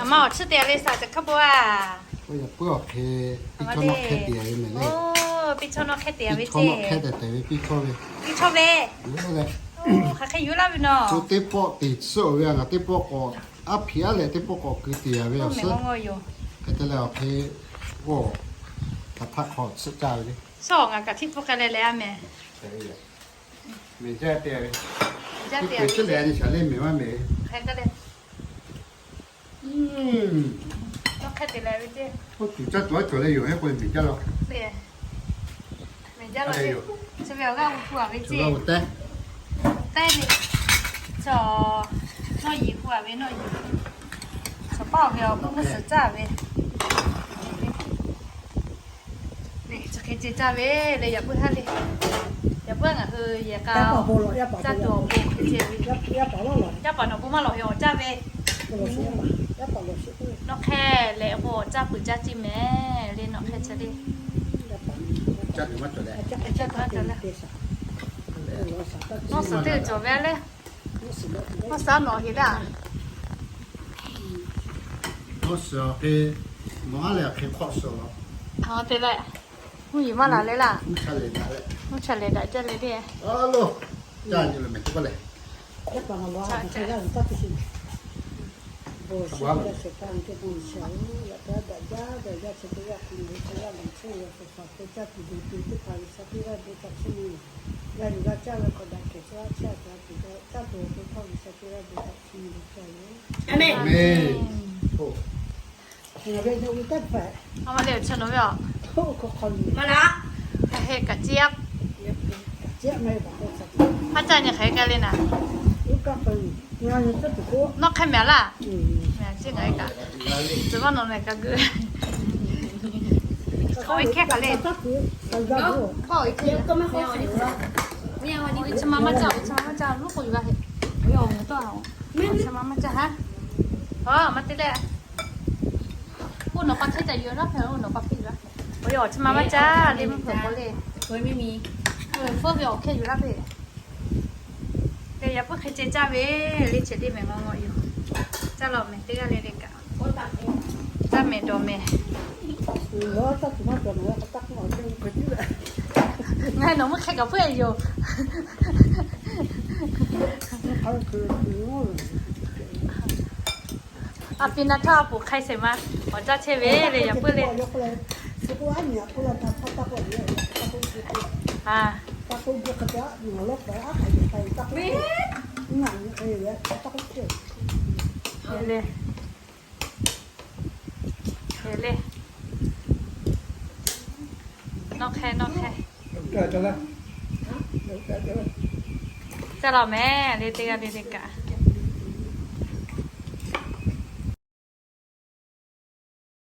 Aˬ ma awˬ chiˇ te a le, shaˍ caˬ hkaˇ bo a. Oˇ, yaꞈ puiˉ awˬ hk'e, piˇ chawˇ nawˇ hk'ehˇ te a ve mehˍ le. Oˇ, piˇ chawˇ nawˇ hk'ehˇ te a ve ceˇ. Piˇ chawˇ nawˇ hk'ehˇ tehꞈ tehꞈ ve piˇ chawˇ ve. Piˇ chawˇ ve. Oˇ, hk'aˬ hk'e yuˬ laˇ ve nawˬ. Teˇ pawˆ te tsuhˇ ve a, ngaˬ teˇ pawˆ k'awꞈ, aˉ hpiꞈ aˉ leh teˇ pawˆ k'awꞈ keu te a ve awˬ suhˉ. Hk'e te leh awˬ hk'e, oˇ, hk'aˬ htaˇ hk'aw tsuhˇ caˇ ve le. Shaw ngaˬ kaꞈ htiˇ pfuhˇ k'ai leh leh a mehˍ. Mehˬ jaˇ te a ve. Jaˇ te a ve. Chi lehˬ a nyi shaˍ le mehˬ maˇ mehˬ. Hk'e te leh. Nawˇ hk'ehˇ te leh ve ceˇ. Oˇ, tuˬ caˇ tuˬ aˉ cawˬ leh yoˬ, hk'e k'o mehˬ jaˇ law. Mehˬ jaˇ law le. Chi ve awˬ g'aˇ hu hu a ve ceˇ. Taiˇ le. Chaw, nawˇ yiˍ hu a ve nawˇ yiˍ. Chaw paˇ ve awˬ k'o mvuhˇ suhˍ caˇ ve. Chi hk'e ce caˇ ve le, yaꞈ puiˉ haˉ le. Yaꞈ puiˉ ngaˬ hui yehˬ k'a caˇ tuˬ awˬ pon hk'e ce ve. Yaˇ paˍ nawˬ bon maˇ lawˬ ve awˬ caˇ ve. Nawˇ hk'ehˇ leh k'o awˬ caˇ peuˬ caˇ ceˇ mehˍ le, nawˇ hk'ehˇ chehˇ le. Caˇ tuˬ maˇ cawˬ le. Nawˇ suhˍ teˇ cawˬ ve le. Nawˇ suhˍ nawˬ heˍ le. Nawˇ suhˍ hk'e, nawˬ aˉ leh hk'e hk'awꞈ suhˍ law. Te leh, mvuhˇ yeˬ maˇ laˬ le laˇ. Mvuhˇ cha lehˬ daꞈ jaˇ le le. Amen. Amen. Amen. Amen. Amen. Maˇ caˇ nyi hk'aˬ hk'e le naˍ. Nawˇ hk'e mehˍ laˇ. Mehˍ ceˇ ngaˬ kaꞈ. Tcuh maˇ nawˬ mehˍ kaꞈ geuꞈ. K'oˆ ve hkehˇ kaꞈ le. Chi ma maˇ caˇ, chi ma maˇ caˇ, luˉ k'oˆ yuˬ g'a heˆ. Chi ma maˇ caˇ ha. Aˬ, maˇ te le. Oˇ nawˬ pa hk'e ca yuˬ laˇ hpehꞈ, oˇ nawˬ pa hk'e yuˬ laˇ. Oˇ, chi ma maˇ caˇ le, mvuhˇ hpeuꞈ k'o le. Feuˉ ve awˬ hkehˇ yuˬ laˇ hpehꞈ. Te yaꞈ puiˉ hk'e ce caˇ ve le, chi teˇ mehˍ ngaw ngaw yoˬ. Caˇ law mehˍ teˇ g'aˇ le le kaꞈ. Caˇ mehˍ dawˬ mehˍ. Ngaˬ hui nawˬ mvuhˇ hk'e kaꞈ puiˉ yoˬ. A pi na htaˇ a poˍ hk'ai shehˍ ma, awˬ caˇ chehˇ ve le, yaꞈ puiˉ le. A, le. Le. Nawˇ hk'e, nawˇ hk'e. Caˇ law mehˍ le, teˇ g'aˇ le le kaꞈ.